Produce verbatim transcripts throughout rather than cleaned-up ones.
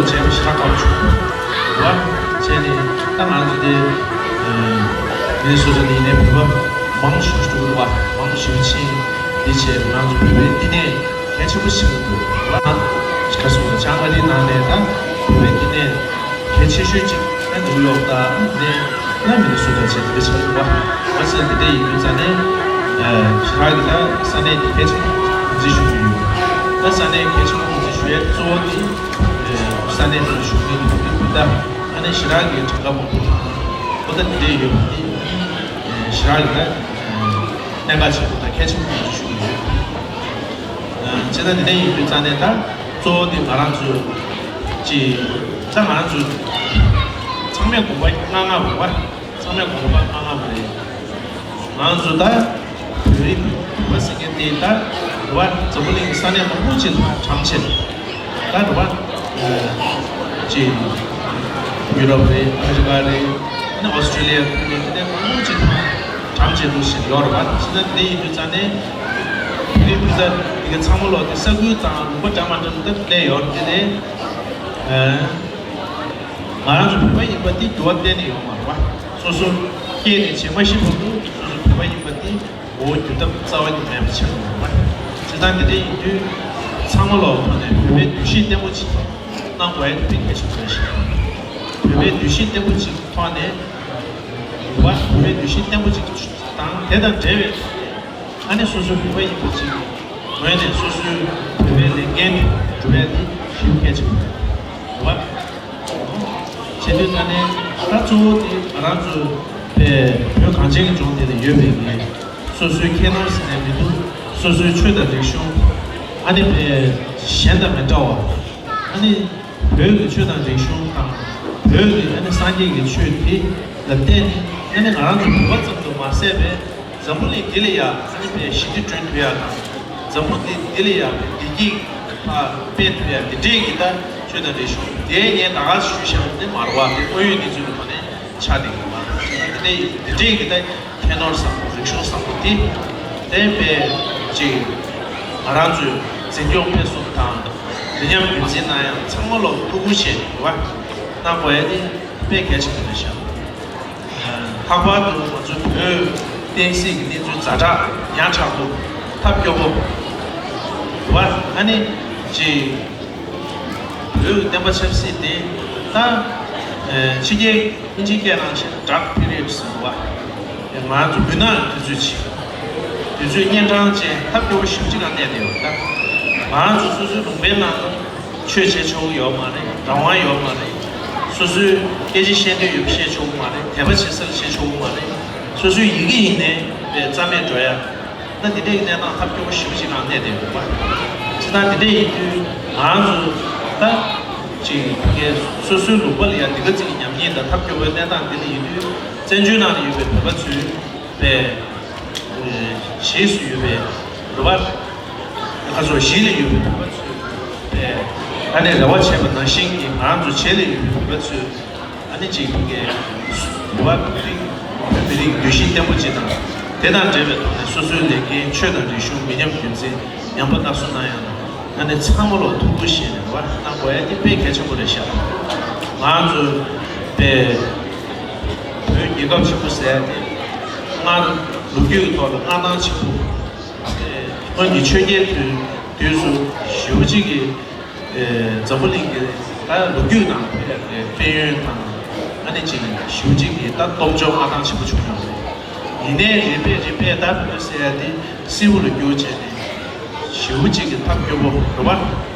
བྱས་པ་ཞེ་དྲག་དགའ་པོ་བྱུང་། རེད་བ། བྱས་ནས་ད་ང་ཚོ་དེ་མི་སོ་སོ་ནས་ཡིན་ནའི་བོད་པ་མང་ཞིག་འགྲོ་གི་འདུག་བ། མང་ཞིག་ཕྱིན་འདི་བྱས་ང་ཚོ་བོད་པའི་བསྟི་གནས་གལ་ཆེན་པོ་ཞིག་འདུག་བ། ཁ་སོ་བ་བྱང་ཨ་རིའི་ནང་ནས་ད་བོད་པའི་བསྟི་གནས་གལ་ཆེ་ཤོས་གཅིག་ད་ནིའུ་ཡོག་དང་ནས་ད་མི་ནི་སོ་ཊ་བྱས་འདི་ཆགས་འདུག་བ། ང་ཚོ་འདི་འདྲ་ཡིན་དུས་ཙང་ནས་ཞེ་དྲག་གི་ད་ས་གནས་འདི་གལ་ཆེན་པོ་ངོས་འཛིན་ཞུ་གི་ཡོད། ད་ས་གནས་གལ་ཆེན་པོ་ངོས་འཛིན་ཞུ་ཡའི་གཙོ་བོ་དེ། ས་གནས་དེར་བཞུགས་མཁན་གྱི་བོད་ཀྱི་སྤུན་ཟླ་ཨ་ནེ་ཞེ་དྲག་གི་གྲངས་ཀ་མང་པོ་དང་པོ་ད་འདི་འདྲ་ཡོད་པ་འདི་ཞེ་དྲག་གི་ད་གནད་འགག་ཆེན་པོ་དང་གལ་ཆེན་པོ་ཡིན་ཞུ་གི་ཡོད། བྱས་ཙང་འདི་འདྲ་ཡིན་དུས་ཙང་ནས་ད་གཙོ་བོ་དེ་ང་རང་ཚོ་ཅི་ད་ང་རང་ཚོ་ཚང་མས་དགོངས་པ་ལྔ་ལྔ་རེད་བ། ཚང་མས་དགོངས་པ་ལྔ་ལྔ་རེད། ང་ཚོ་ད་བོད་རིགས་བོད་པ་ཟེར་མཁན་དེ་ད་རེད་བ། འཛམ་བུ་གླིང་གི་ས་གནས་མང་པོ་ཅིག་ལ་གྲངས་ཆེ་ད་རེད་བ། ཅིག་ཡུ་རོབ་རེད། ཨ་མི་རི་ཀ་རེད། ཨ་ནི་ཨོ་སི་ཀྲི་ལི་ཡ་ཁུལ་རེད། དེ་ནས་མང་པོ་ཅིག་ལ་གྲངས་ཆེ་འདུག་ཞིག་ཡོད་རེད་བ། ཕྱིན་ན་དེ་ཡིན་དུས་ཙང་ནས་བོད་རིགས་བོད་པ་དེ་ག་ཚང་མ་ལོག་དེ་ས་ཁུལ་དང་ལུང་པ་འདྲ་མ་འདྲ་ལ་ད་སླེབས་ཡོད་རེད། དེ་ནས་ང་རང་ཚོ་བོད་པ་ཡིན་པ་དེ་འགྱུར་བ་གཏན་ནས་ཡོང་མ་རེད་བ། སོ་སོ་སྐྱེས་ནས་བྱས་མ་ཤི་བར་དུ་སོ་སོ་བོད་པ་ཡིན་པ་དེ་ངོ་བོ་འགྱུར་ཐབས་རྩ་བ་ནས་མེད་པ་ཆགས་ཡོང་བ། བྱས་ཙང་དེ་འདྲ་ཡིན་དུས་ཚང་མ་ལོག་ཐོག་ནས་བོད་པའི་འདུ་ཤེས་བརྟན་པོ་ཅིག་གནང་དགོས་ཡ་དེ་དཔེ་གལ་ཆེན་པོ་རེད་ཤག་བོད་པའི་འདུ་ཤེས་བརྟན་པོ་ཅིག་ཐོག་ནས་བོད་པ་བོད་པའི་འདུ་ཤེས་བརྟན་པོ་ཅིག་དང་དེ་དང་འབྲེལ་བའི་ཐོག་ནས་ཨ་ནི་སོ་སོ་བོད་པ་ཡིན་པ་ཅིག་ངོས་ནས་སོ་སོའི་བོད་པའི་ལས་འགན་དེ་སྒྲུབ་ཡ་དེ་ཞེ་པོ་གལ་ཆེན་པོ་རེད་བ། བྱེད་དུས་ད་ནས་ད་གཙོ་བོ་དེ་ང་རང་ཚོ་པའི་བོད་གངས་ཅན་གྱི་ལྗོངས་འདི་ལ་ཡོད་པའི་ངས་སོ་སོའི་ཁྱད་ནོར་ཟེར་ནས་མི་འདུག་སོ་སོའི་ཆོས་དང་རིག་གཞུང་ཨ་ནི་པའི་གཞན་དང་མི་འདྲ་བ་ཨ་ནི་བོད་ཀྱི་ཆོས་དང་རིག་གཞུང་དང་བོད་ཀྱི་ཨ་ནི་སངས་རྒྱས་ཀྱི་ཆོས་དེ་ལ་བརྟེན་ནས་ཨ་ནི་ང་རང་ཚོ་བོད་པ་ཙམ་དུ་མ་ཟད་པའི་འཛམ་བུ་གླིང་འདི་ལ་ཡ་ཨ་ནི་པའི་ཞི་བདེ་བསྐྲུན་ཐུབ་ཡ་དང་། འཛམ་བུ་གླིང་འདི་ལ་ཡ་བདེ་སྐྱིད་ཕར་སྤེལ་ཐུབ་ཡ་འདི་འདྲས་ཀྱི་ད་ཆོས་དང་རིག་གཞུང་དེ་ངས་ད་ག་ཞུས་བཞག་པ་དེ་མ་རེད་བ། དེ་དངོས་ཡོད་གནས་ཚུལ་གྱི་ཐོག་ནས་ཆགས་བསྡད་ཡོད་པ། དེ་འདྲས་ཀྱི་ད་ཁྱད་ནོར་བཟང་པོ་རིག་གཞུང་བཟང་པོ་དེ་དེ་དཔེ་ཅིག་ང་རང་ཚོས་འཛིན་སྐྱོང་སྤེལ་གསུམ་དང་མི་ཉམས་རྒྱུན་འཛིན་གནང་ཡ་ཚང་མ་ལོག་ཐུགས་ཁུར་བྱས་ནས་རེད་བ། གནང་དགོས་ཡ་དེ་དཔེ་གལ་ཆེན་པོ་རེད་ཤག་ལྷག་པར་དུ་ང་ཚོའི་བོད་བསྟན་སྲིད་ཀྱི་གནས་ཚུལ་ཛ་དྲག་ཡང་དྲག་པོ་ཐབས་སྐྱོ་པོ་བ་ཨ་ནི་ཅིག་བོད་ཀྱི་བསྟན་པ་ཆབ་སྲིད་དེ་ད་ཕྱི་རྒྱལ་ཨིན་ཇིའི་སྐད་ནང་བཤད་ན་dark period ཟེར་བ་ང་ཚོ་མུན་ནག་གི་དུས་ཚོད་ཅིག་དུས་ཚོད་གཉན་འཕྲང་ཅན་ཐབས་སྐྱོ་པོ་ཞེ་པོ་ཅིག་ནང་གནས་བསྡད་ཡོད། ད་ང་ཚོ་སོ་སོའི་ལུང་པའི་ནང་ལ། ཆོས་བྱེད་ཆོག་གི་ཡོད་མ་རེད། རང་དབང་ཡོད་མ་རེད། སོ་སོའི་སྐད་ཆ་བཤད་འདོད་ཡོད་པ་བཤད་ཆོག་གི་མ་རེད། དད་པ་བྱེད་སར་བྱེད་ཆོག་གི་མ་རེད། སོ་སོའི་ཡི་གེ་ཡིན་ནའི་རྩ་མེད་འགྲོ་ཡ། ད་དེ་འདྲའི་གནས་སྟངས་ཐབས་སྐྱོ་པོ་ཞེ་པོ་ཅིག་ནང་གནས་བསྡད་ཡོད་པ། ཅི་ལྟར་དེ་འདྲ་ཡིན་དུས་ང་ཚོ་ད་ཅིག་སོ་སོའི་ལུང་པ་ལ་ཡ་འདི་ག་ཅིག་གི་ཉམས་ཉེས་དང་ཐབས་སྐྱོ་པོའི་གནས་སྟངས་འདི་ལ་ཡིན་དུས་བཙན་བྱོལ་ནང་ལ་ཡོད་པའི་བོད་པ་ཚོས་པའི་གཞིས་སུ་ཡོད་པའི་རུ་བ། ཁ་སོ་གཞིས་ལ་ཡོད་པའི་བོད་པ་ཚོས་ཨ་ནེ་རེ་བ་བྱས་པ་ནང་བཞིན་གྱི་ང་རང་ཚོ་བྱེས་ལ་ཡོད་པའི་བོད་པ་ཚོས་ཨ་ནེ་གཅིག་གི་རུ་བ་བོད་རིགས་བོད་མི་རིགས་འདུ་ཤེས་བརྟན་པོ་ཅིག་དང་དེ་དང་འབྲེལ་བའི་ཐོག་ནས་སོ་སོའི་ལས་འགན་ཆོས་དང་རིག་གཞུང་མི་ཉམས་རྒྱུན་འཛིན་ཉམས་པ་སླར་གསོ་གནང་ཡ་ལ་ཨ་ནེ་ཚང་མ་ལོ་ཐུགས་ཁུར་བཞེས་ནས་རེ་བ་གནང་དགོས་ཡ་དེ་དཔེ་གལ་ཆེན་པོ་རེད་ཤག་ང་ཚོ་པའི་བོད་རྒྱལ་ཁབ་ཆེན་པོ་ཟེར་ཡ་དེ་སྔར་ལོ་རྒྱུས་ཀྱི་ཐོག་ལ་མངའ་ཐང་ཆེན་པོ། སྔོན་གྱི་ཆོས་རྒྱལ་དུས་དུས་སུ་ཞེ་པོ་ཅིག་གིས་འཛམ་བུ་གླིང་གི་ད་ལོ་རྒྱུས་ནང་དཔལ་ཡོན་དང་ཨ་ནི་ཅིག་ཞེ་པོ་ཅིག་གིས་ད་སྟོབས་འབྱོར་མངའ་ཐང་ཆེན་པོ་བྱུང་ཡོད་རེད། ཡིན་ནའི་རིམ་པས་རིམ་པས་ད་བོད་ཟེར་ཡ་དེ་སིལ་བུ་ལ་འགྱུར་བྱས་ནས་ཞེ་པོ་ཅིག་གིས་ཐབས་སྐྱོ་པོ་རེད་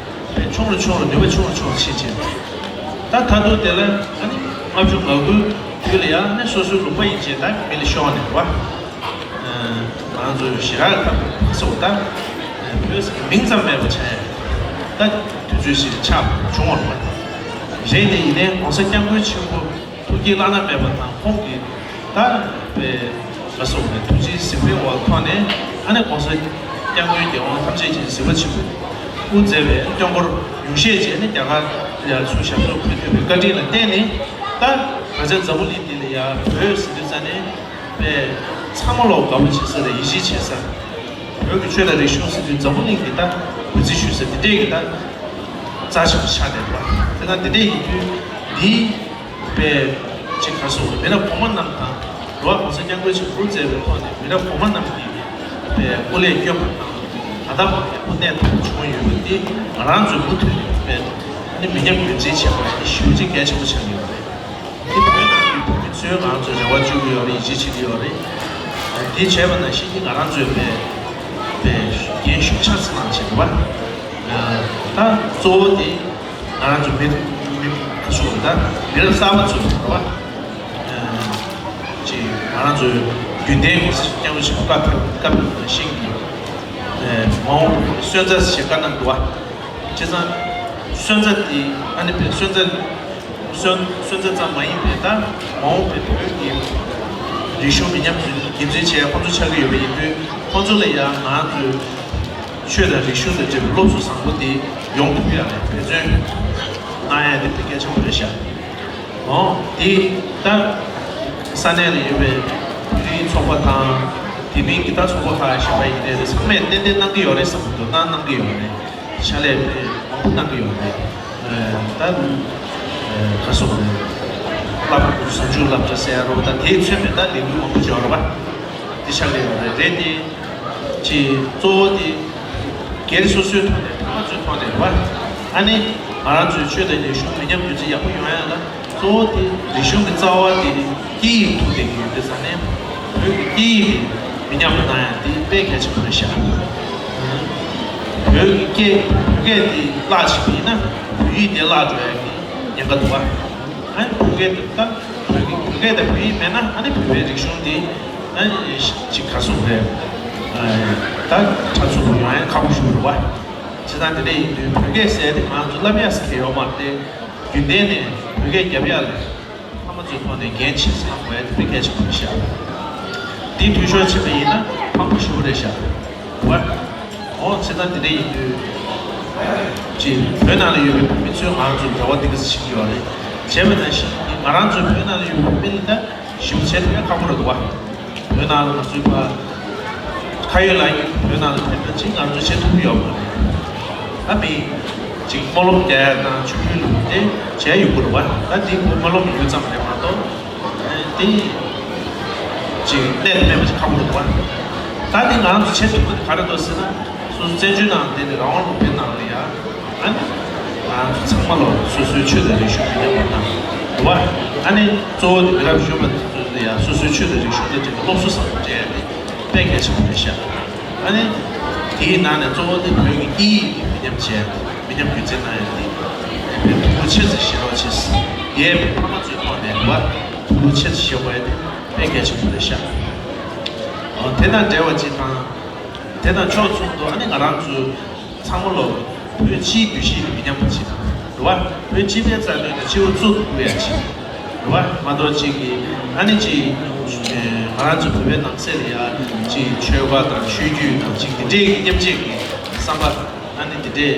བ། ཆུང་རུ་ཆུང་རུ་ནུས་པ་ཆུང་རུ་ཆུང་རུ་ཕྱིན་བྱས། ད་ད་དུང་དེ་ལ་ཨ་ནི་ལྔ་བཅུ་ང་དགུའི་དུས་ལ་ཡང་ནི་སོ་སོའི་ལུང་པ་ཡིན་བྱས་ད་མི་ལ་ཤོར་ནས་བ། ང་ཚོའི་ཞི་རག་ད་སོ་ད་བོད་ཟེར་མིང་ཙམ་མེད་པ་ཆགས་ཡ་ད་དུས་ཚོད་ཞིག་ཆགས་བྱུང་བ་རེད། རེད་དེ་ཡིན་ནའི་༸གོང་ས་༸སྐྱབས་མགོན་ཆེན་པོ་ཐུགས་ཀྱི་བླ་ན་མེད་པ་དང་ཁོང་གིས་ད་པའི་ལ་སོགས་པའི་ཐུགས་རྗེའི་གཟིགས་པའི་འོག་ཐོག་ནས་ཨ་ནི་༸གོང་ས་༸སྐྱབས་མགོན་རྒྱལ་དབང་ཐམས་ཅད་མཁྱེན་གཟིགས་པ་ཆེན་པོས་དབུ་མཛད་པའི་སྐྱབས་མགོན་ཉུང་ཤས་ཅིག་ནི་རྒྱ་གར་ལ་ཡར་ཚུར་ཞབས་སོར་འཁོད་ཐུབ་པའི་བཀའ་དྲིན་ལ་བརྟེན་ནས་ད་ང་ཚོའི་འཛམ་བུ་གླིང་འདི་ལ་ཡར་བོད་ཟེར་དུས་ཙ་ནས་པའི་ཚང་མ་ལོག་དགའ་པོ་བྱེད་ས་དང་ཡིད་ཆེས་བྱེད་ས། བོད་ཀྱི་ཆོས་དང་རིག་གཞུང་ཟེར་དུས་འཛམ་བུ་གླིང་གི་ད་གུས་བརྩི་ཞུ་ས་འདི་འདྲས་ཀྱི་ད་རྩ་ཆེན་པོ་ཆགས་བསྡད་འདུག་དེ་ན་དེ་འདྲས་ཡིན་དུས་འདིའི་པའི་ཅིག་ག་སོགས་མི་རབས་གོང་མ་རྣམས་དང་། རོ་གོང་ས་སྐྱབས་མགོན་ཆེན་པོ་མཛད་པའི་ཐོག་ནས་མི་རབས་གོང་མ་རྣམས་ཀྱིས་པའི་སྐུ་ལས་བསྐྱོན་པ་དང་། ད་ལྟ་བར་ཡག་པོ་གནས་ཐུབ་པ་བྱུང་ཡོད་པ་འདི་ང་རང་ཚོའི་མུ་མཐུད་ནས་པའི་ནི་མི་ཉམས་རྒྱུན་འཛིན་བྱེད་པ་ནི་ཞེ་པོ་ཅིག་གལ་ཆེན་པོ་ཆགས་ཀྱི་ཡོད་རེད། འདི་བོད་ནང་གི་བོད་མི་ཚོས་ང་ཚོ་རེ་བ་བཅོལ་གྱི་ཡོད་རེད། ཡིད་ཆེས་བྱེད་ཀྱི་ཡོད་རེད། འདི་བྱས་པ་ནང་བཞིན་གྱི་ང་རང་ཚོའི་པའི་པའི་འགན་ཤུགས་ཆེ་ཙམ་གནང་བྱེད་དགོས་པ། ད་གཙོ་བོ་དེ་ང་རང་ཚོ་མི་མི་ཁ་ཤོག་ད་མི་རབས་གསར་པ་ཚོ་རེད་བ། ཅིག་ང་རང་ཚོའི་རྒྱུན་ལྡན་གྱི་སྐྱབས་མགོན་ཆེན་པོ་བཀའ་ཕེབས་བཀའ་ཕེབས་ནང་བཞིན་གྱི་མ་འོངས་སོན་རྩ་ཞེས་བཀའ་གནང་འདུག་བ། བྱས་ཙང་སོན་རྩ་དེ་ཨ་ནི་པའི་སོན་རྩ་སོན་སོན་རྩ་ཙམ་མ་ཡིན་པའི་ད་མ་འོངས་པའི་བོད་ཀྱི་རིག་གཞུང་མི་ཉམས་རྒྱུན་འཛིན་བྱེད་ཡ་ཁོང་ཚོ་ཆགས་ཀྱི་ཡོད་པ་ཡིན་དུས། ཁོང་ཚོ་ལ་ཡང་ང་ཚོའི་ཆོས་དང་རིག་གཞུང་དང་འབྲེལ་བའི་སློབ་གསོ་བཟང་པོ་དེ་ཡོང་ཐུབ་ཡ་ལ་འབད་བརྩོན་གནང་ཡ་དེ་དཔེ་གལ་ཆེན་པོ་རེད་ཤག་འོ་དེ་ད་ས་གནས་ལ་ཡོད་པའི་བོད་རིགས་ཚོགས་པ་དང་། དེ་མིན་གྱི་ད་ཚོགས་པ་ཁག་གཞན་པ་ཡིན་ནའི་རེད། ཚང་མས་ཏན་ཏན་གནང་གི་ཡོད་རེད་བསམ་གྱི་འདུག་གནང་གནང་གི་ཡོད་རེད། ཕྱག་ལས་དཔེ་མང་པོ་གནང་གི་ཡོད་རེད། ད་ག་སོགས་རེད། བསླབ་ཟུང་འཇུག་བསླབ་གྲྭ་ཟེར་ཡ་རོ། ད་དེའི་མཚོན་པའི་ད་ལས་འགུལ་མང་པོ་ཅིག་ཡོད་རེད་པ། འདི་ཆགས་ཀྱི་ཡོད་རེད། རེད་དེ། ཅིག་གཙོ་བོ་དེ་སྒེར་སོ་སོའི་ཐོག་ནས་ཕ་མ་ཚོའི་ཐོག་ནས་རེད་པ། ཨ་ནི་ང་རང་ཚོའི་ཆོས་དང་རིག་གཞུང་མི་ཉམས་རྒྱུན་འཛིན་ཡག་པོ་ཡོང་ཡ་ལ། གཙོ་བོ་དེ་རིག་གཞུང་གི་རྩ་བ་དེ་སྐད་ཡིག་ཐུག་བསྡད་ཀྱི་ཡོད་དུས་ཙང་ནས། བོད་ཀྱི་སྐད་ཡིག་དེ་མི་ཉམས་པ་གནང་ཡ་དེ་དཔེ་གལ་ཆེན་པོ་རེད་ཤག་བོད་ཀྱི་སྐད་བོད་སྐད་དེ་བརླག་ཕྱིན་པ་ཡིན་ན་བོད་ཡིག་དེ་བརླག་འགྲོ་ཡ་གི་ཉེན་ཁ་འདུག་བ། ཨ་ནི་བོད་སྐད་དེ་ད་བོད་ཀྱི་བོད་སྐད་དང་བོད་ཡིག་མེད་ན་ཨ་ནི་བོད་པའི་རིག་གཞུང་དེ་ཨ་ནི་ཅིག་ག་སོགས་རེད། ད་གྲ་ཚུགས་པོ་ཡོང་ཡ་ཁག་པོ་ཞིག་རེད་བ། བྱས་ཙང་དེ་འདྲ་ཡིན་དུས་བོད་སྐད་ཟེར་དེ་ང་ཚོ་བསླབ་ཡ་ཟེར་གྱི་ཡོད་མ་རེད། རྒྱུན་གཏན་ནས་བོད་སྐད་རྒྱབ་ཡ་ལ་ཕ་མ་ཚོའི་ཐོག་ནས་འགན་ཆེ་ཙམ་དགོས་ཡ་དེ་དཔེ་གལ་ཆེན་པོ་རེད་ཤག་འདི་འཐུས་ཤོར་ཕྱིན་པ་ཡིན་ན་ཕངས་པོ་ཞེ་པོ་རེད་ཤག་བ། འོ་བྱས་ཙང་དེ་འདྲ་ཡིན་དུས་ཅིག་བོད་ནང་ལ་ཡོད་པའི་བོད་མི་ཚོས་ང་ཚོའི་རེ་བ་འདི་ག་ཚོད་བྱེད་ཀྱི་ཡོད་རེད། བྱས་པ་ནང་བཞིན་ང་རང་ཚོ་བོད་ནང་ལ་ཡོད་པའི་མི་ལ་ད་ཞིབ་བྱས་ཐུབ་ཡ་ཁག་པོ་རེད་འདུག་བ། བོད་ནང་ལ་ང་ཚོའི་ཕ་ཁ་ཡོད་ལག་ཡོད་བོད་ནང་ལ་ཕེབས་ན་ཅིག་ང་ཚོ་བྱེད་ཐུབ་ཀྱི་ཡོད་མ་རེད། ད་མི་ཅིག་སྨོན་ལམ་རྒྱག་ཡ་དང་ཆོས་འབུལ་ལུང་དེ་བྱས་ཡོང་གི་རེད་བ། ད་འདི་ཁོ་སྨོན་ལམ་ཡོད་ཙམ་རེད་མ་གཏོགས་དེ་ཅིག་གནད་དུ་སྨིན་པ་ཅིག་ཁག་པོ་རེད་བ། ད་འདི་ང་རང་ཚོ་བྱེད་ཐུབ་ཀྱི་ག་རེ་འདུག་ཟེར་ན། སོ་སོ་བཙན་བྱོལ་ནང་དེ་ནི་རང་དབང་ལུང་པའི་ནང་ལ་ཡ། ཨ་ནི་ང་ཚོ་ཚང་མ་ལོ་སོ་སོའི་ཆོས་དང་རིག་གཞུང་མི་ཉམས་པ་དང་། རེད་བ། ཨ་ནི་གཙོ་བོ་དེ་མི་རབས་གཞོན་པ་དེ་ཚོ་ལ་ཡ་སོ་སོའི་ཆོས་དང་རིག་གཞུང་དང་འབྲེལ་བའི་སློབ་གསོ་བཟང་པོ་སྤྲད་ཡ་དེ་དཔེ་གལ་ཆེན་པོ་རེད་ཤག་ཨ་ནི་དེའི་ནང་ནས་གཙོ་བོ་དེ་བོད་ཀྱི་སྐད་ཡིག་དེ་མི་ཉམས་བྱས། མི་ཉམས་རྒྱུན་འཛིན་གནང་ཡ་དེ་དཔེ་ཐུགས་ཁུར་ཆེ་ཙམ་བཞེས་རོགས་བྱེད། ཡས་མས་ཕ་མ་ཚོའི་ཐོག་ནས་རེད་བ། ཐུགས་ཁུར་ཆེ་ཙམ་བཞེས་དགོས་ཡ་དེ་དཔེ་གལ་ཆེན་པོ་རེད་ཤག་འོ་དེ་དང་འབྲེལ་བ་ཅིག་དང་། དེ་དང་ཕྱོགས་མཚུངས་སུ་ཨ་ནི་ང་རང་ཚོའི་ཚང་མ་ལོ་བོད་སྤྱིའི་འདུ་ཤེས་དེ་མི་ཉམས་པ་ཅིག་དང་རེད་བ། བོད་སྤྱི་པའི་རྩ་དོན་དེ་སྤྱི་བོ་གཙུག་ཏུ་བཀུར་ཡ་ཅིག་རེད་བ། མ་གཏོགས་ཅིག་གིས་ཨ་ནི་ཅིག་ང་རང་ཚོ་བོད་པའི་ནང་གསེས་ལ་ཡ་ཅིག་ཆོལ་ཁ་དང་ཆོས་བརྒྱུད་དང་ཅིག་དེ་འདྲའི་གི་མཉམ་བརྗེ་གི་བསམ་པ་ཨ་ནི་དེ་འདྲའི་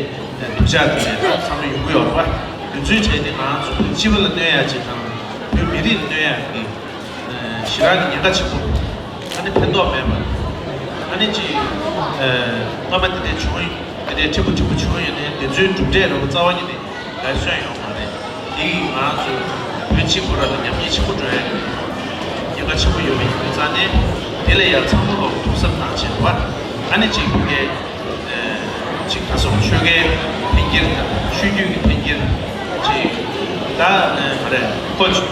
སྡུག་ཅག་དེ་འདྲའི་ཚང་མ་ཡོང་གི་ཡོད་རེད་བ། དེ་ཚོའི་གྲས་དེ་ང་རང་ཚོ་བོད་སྤྱི་པ་ལ་གནོད་ཡ་ཅིག་དང་བོད་མི་རིགས་ལ་གནོད་ཡ་གི་ཞེ་དྲག་གི་ཉེན་ཁ་ཆེན་པོ། ཨ་ནི་ཕན་ཐོགས་མེད་པ། ཨ་ནི་ཅིག་སྔོན་མ་དེ་འདྲའི་བྱུང་ཡོད། དེ་འདྲའི་ཕྲན་བུ་ཕྲན་བུ་བྱུང་ཡོད་ནའི་དེ་ཚོའི་གྲུབ་འབྲས་རེད་བ། རྩ་བ་ཉིད་ནས་ལ་སོན་ཡོད་མ་རེད། དེ་ཡིས་ང་རང་ཚོའི་བོད་སྤྱི་ཁོ་ར་ལ་ཉམས་ཉེས་ཆེན་པོ་འགྲོ་ཡ་ཉེན་ཁ་ཆེན་པོ་ཡོད་པ་ཡིན་དུས་ཙང་ནས་དེ་ལ་ཡང་ཚང་མ་ལོག་ཐུགས་བསམ་གནང་བྱས་པ། ཨ་ནི་ཅིག་བོད་སྐད་ཅིག་ད་སོང་ཆོལ་ཁའི་འཕེལ་འགྱུར་དང་ཆོས་བརྒྱུད་ཀྱི་འཕེལ་འགྱུར་ཅིག་ད་ག་རེ་ཁོ་ཅིག་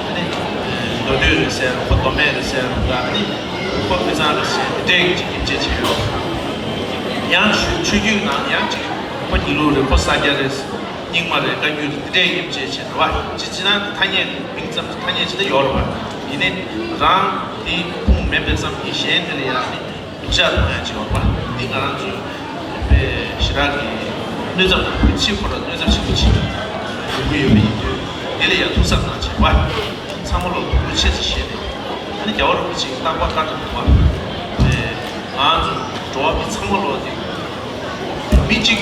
ཨ་ནི་མདོ་སྟོད་རེད་ཟེར་རུང་ཁོ་མདོ་སྨད་རེད་ཟེར་རུང་ད་ཨ་ནི་ཁོ་དབུས་གཙང་རེད་ཟེར་དེ་འདྲའི་ཅིག་ཉིན་བྱེད་བྱེད་ཡོད། ཡང་ཆོས་ཆོས་བརྒྱུད་ནང་ཡང་ཅིག་ཁོ་དགེ་ལུགས་རེད་ཁོ་ས་སྐྱ་རེད་རྙིང་མ་རེད་བཀའ་བརྒྱུད་རེད་དེ་འདྲའི་ཉིན་བྱེད་བྱེད་རེད་བ། ཅི་ཅི་ན་ཐ་སྙད་མིང་ཙམ་ཐ་སྙད་ཅི་ད་ཡོད་རེད་བ། ཡིན་ནའི་རང་དེ་ཁུངས་མེད་པའི་ཙམ་གྱིས་གཞན་དེ་ལ་ཡང་ནི། སྡུག་ཅག་གཏོང་ཡ་ཅིག་ཡོད་པ། འདི་ང་རང་ཚོའི་དཔེ་ཞེ་དྲག་གི་གནོད་ཚབས་དང་ཕྱི་ཁོ་ར་གནོད་ཚབས་ཆེན་པོ་ཅིག་ཡོང་གི་ཡོད་པ་ཡིན་དུས་འདི་ལ་ཡང་ཐུགས་བསམ་གནང་བྱས་པ། ཚང་མ་ལོ་ཐུགས་ཁུར་ཆེ་ཙམ་བཞེས་ནས་ཨ་ནི་རྒྱལ་བ་རིན་པོ་ཆེའི་བསྟན་པ་བཀའ་དང་གོ་བ། དཔེ་ང་ཚོ་འགྲོ་བ་མི་ཚང་མ་ལོ་དེ་མི་གཅིག་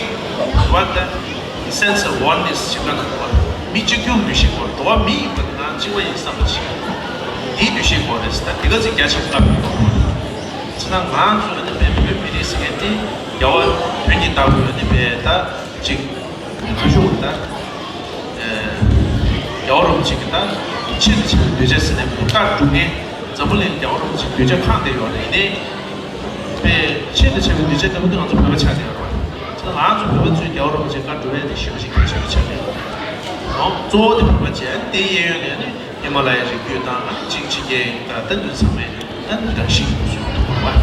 བ་དང་། Sense of oneness ཞེས་པ་དང་། མི་གཅིག་གྱུར་འདུ་ཤེས་སྐོར། འགྲོ་བ་མི་ཡིན་པ་དེ་ང་གཅིག་པ་ཡིན་བསམ་པ་ཞིག་འདིའི་འདུ་ཤེས་སྐོར་རེད་ཟེར་ད་དེ་ག་ཚོད་རྒྱ་ཆེན་པོ་བཏབ་ཡོད་པ། ཚེ་ན་ང་ཚོ་ནི་བོད་མི་རིགས་ཟེར་མཁན་དེ་རྒྱལ་བ་དོན་གྱི་བདག་པོ་ནི་བས་ད་ཅིག་ཁ་ཤུགས་ད་ རྒྱལ་བ་རིན་པོ་ཆེ་གི་ད་ཆེད་དུ་བྱ་བའི་གདུལ་བྱ་ཟེར་ནས་བཀའ་སྒྲུབ་མཁན་འཛམ་བུ་གླིང་རྒྱལ་བ་རིན་པོ་ཆེ་གདུལ་བྱ་གང་དེ་ཡོད་རེད། ཡིན་ནའི་པའི་ཆེད་དུ་བྱ་བའི་གདུལ་བྱ་ལྟ་བུ་དེ་ང་ཚོ་བོད་པ་ཆགས་བསྡད་ཡོད་རེད་བ། ང་ཚོ་བོད་པ་ཚོས་རྒྱལ་བ་རིན་པོ་ཆེ་བཀའ་སྒྲུབ་ཡ་དེ་ཞེ་པོ་ཅིག་གལ་ཆེན་པོ་ཆགས་བསྡད་ཡོད་རེད། གཙོ་བོ་དེ་བོད་པ་བྱས་དེའི་གཡས་གཡོན་ནས་ནི་ཧི་མ་ལ་ཡའི་རི་རྒྱུད་དང་ཨ་ནི་གཅིག་ཕྱི་རྒྱལ་ཡིན་ད་ལྟ་འདི་ཚང་མས་ཨ་ནི་དགའ་ཞིང་ཡིད་སུ་ཐུག་པ་བྱས་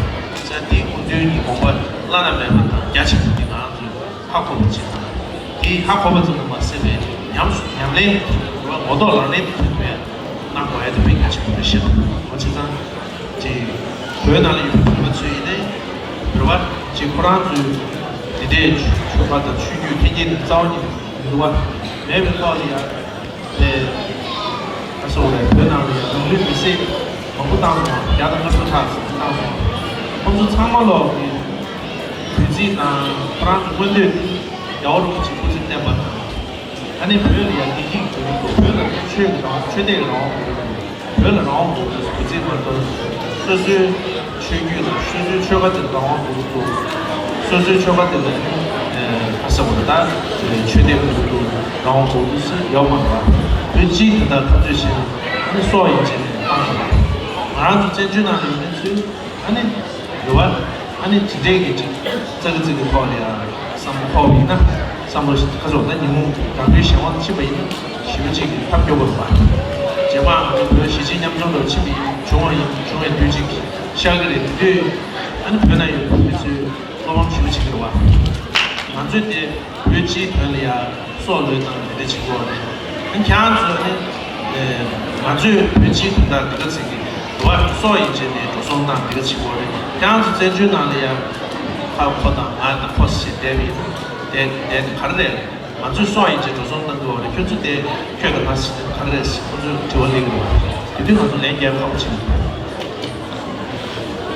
དེའི་སྐུ་མདུན་གྱི་དགོངས་པ་བླ་ན་མེད་པ་དང་རྒྱ་ཆེན་པོ་འདི་ང་ཚོས་ཧ་གོ་བ་ཅིག་དང་། དེའི་ཧ་གོ་བ་ཙམ་དུ་མ་ཟད་པའི་ཉམས་སུ་ཉམས་ལེན་དང་ངོ་ཐོག་ལག་ལེན་དུ་ཕུལ་བའི་གནང་དགོས་ཡ་དེ་དཔེ་གལ་ཆེན་པོ་རེད་ཤག་འོ་བྱས་ཙང་ཅིག་བོད་ནང་ལ་ཡོད་པའི་བོད་པ་ཚོས་ཡིན་ནའི་བོད་པ་ཅིག་ཁོ་རང་ཚོའི་འདི་འདྲའི་ཆོལ་ཁ་དང་ཆོས་བརྒྱུད་འཐེན་འཁྱེར་དེ་རྩ་བ་ཉིད་ནས་མི་འདུག་བ། མེད་པའི་ཐོག་ལ་ཡ། དེ་ཨ་སོགས་རེད། བོད་ནང་ལ་ཡང་ནང་མི་མི་སེར་མང་པོ་བཏང་སོང་། བརྒྱ་དང་ལྔ་བཅུ་ལྷག་ཙམ་བཏང་སོང་། ཁོང་ཚོ་ཚང་མ་ལོག་གི་དུས་ཚིགས་དང་ཁོ་རང་ཚོ་མངོན་འདོད་དེ་རྒྱལ་བ་རིན་པོ་ཆེ་སྐུ་ཚེ་བརྟན་པ་དང་། ཨ་ནི་བོད་ལ་ཡང་བདེ་སྐྱིད་ཀྱི་དགོས་འདུག་བོད་ལ་ཆོས་ཀྱི་རང་དབང་ཆོས་དད་ཀྱི་རང་དབང་དགོས་འདུག་བོད་ལ་རང་དབང་དགོས་འདུག་དུས་ཚིགས་མ་གཏོགས་སོ་སོའི་ཆོས་བརྒྱུད་དང་སོ་སོའི་ཆོལ་ཁ་དེ་རང་དབང་དགོས་འདུག་སོ་སོའི་ཆོལ་ཁ་དེ་ལ་ནི་ཁ་ས་བོ་ད་ཆོས་དད་དགོས་འདུག་རང་དབང་དགོས་འདུག་ཟེར་ཡོད་མ་རེད། བོད་སྤྱིའི་དོན་དག་ཐག་གཅོད་བྱས་ནས་ཨ་ནི་སྲོག་ཡིན་བྱས་ནས་བཏང་དགོས་པ། ང་རང་ཚོ་བཙན་བྱོལ་ནང་ལ་ཡོད་མཁན་ཚོས་ཨ་ནི་རེ་བ་ཨ་ནི་དེ་འདྲའི་གི་ཅིག་ཙག་གི་ཙིག་གི་ཐོག་ལ་ཡང་བསམ་བློ་འཁོར་བ་ཡིན་ན་བསམ་བློ་ཁ་སོགས་ད་ཉིན་མོ་དགའ་པོའི་གཞན་དབང་དུ་ཕྱིན་པ་ཡིན་ན་ཞེ་པོ་ཅིག་གི་ཐབས་སྐྱོ་པོ་རེད་པ། རྗེས་མ་ང་ཚོ་བོད་གཞིས་བྱེས་མཉམ་འཛོམས་ལ་ཕྱིན་པ་ཡིན་བྱུང་བ་ཡིན་བྱུང་བའི་དུས་ཅིག་ཤར་གི་རེད། དེ་དུས་ཨ་ནི་བོད་ནང་ཡོད་པའི་མི་ཚོས་བློ་ཕམ་ཞེ་པོ་བྱེད་ཀྱི་རེད་པ། ང་ཚོས་དེ་བོད་སྤྱིའི་དོན་ལ་ཡང་སྲོག་བློས་བཏང་དེ་འདྲ་བྱེད་དགོས་རེད། ཨ་ནི་ཁྱེད་རང་ཚོས་ནི་ང་ཚོས་བོད་སྤྱིའི་དོན་དག་འདི་ག་ཚིག་གི་འགྲོ་བ་སྲོག་ཡིན་བྱས་ནས་འགྲོ་སོང་བཏང་འདི་ག་བྱེད་དགོས་རེད། ཁྱེད་རང་ཚོ་བཙན་བྱོལ་ནང་ལ་ཡང་ཁ་ཁོ་དང་ང་དང་ཁོ་ཞེས་བསྡད་པ་ཡིན་ན་བསྡད་བསྡད་ག་རེ་རེད། ང་ཚོས་སྲོག་ཡིན་བྱས་འགྲོ་སོང་གཏང་གི་ཡོད་རེད། ཁྱོད་ཚོ་དེ་ཁྱོད་དང་ང་ཞིག་ག་རེ་རེད་ཟེར་ཁོ་ཚོས་དྲི་བ་སླེབས་ཀྱི་རེད་བ། དེ་དུས་ང་ཚོ་ལན་རྒྱག་ཁག་པོ་བྱེད་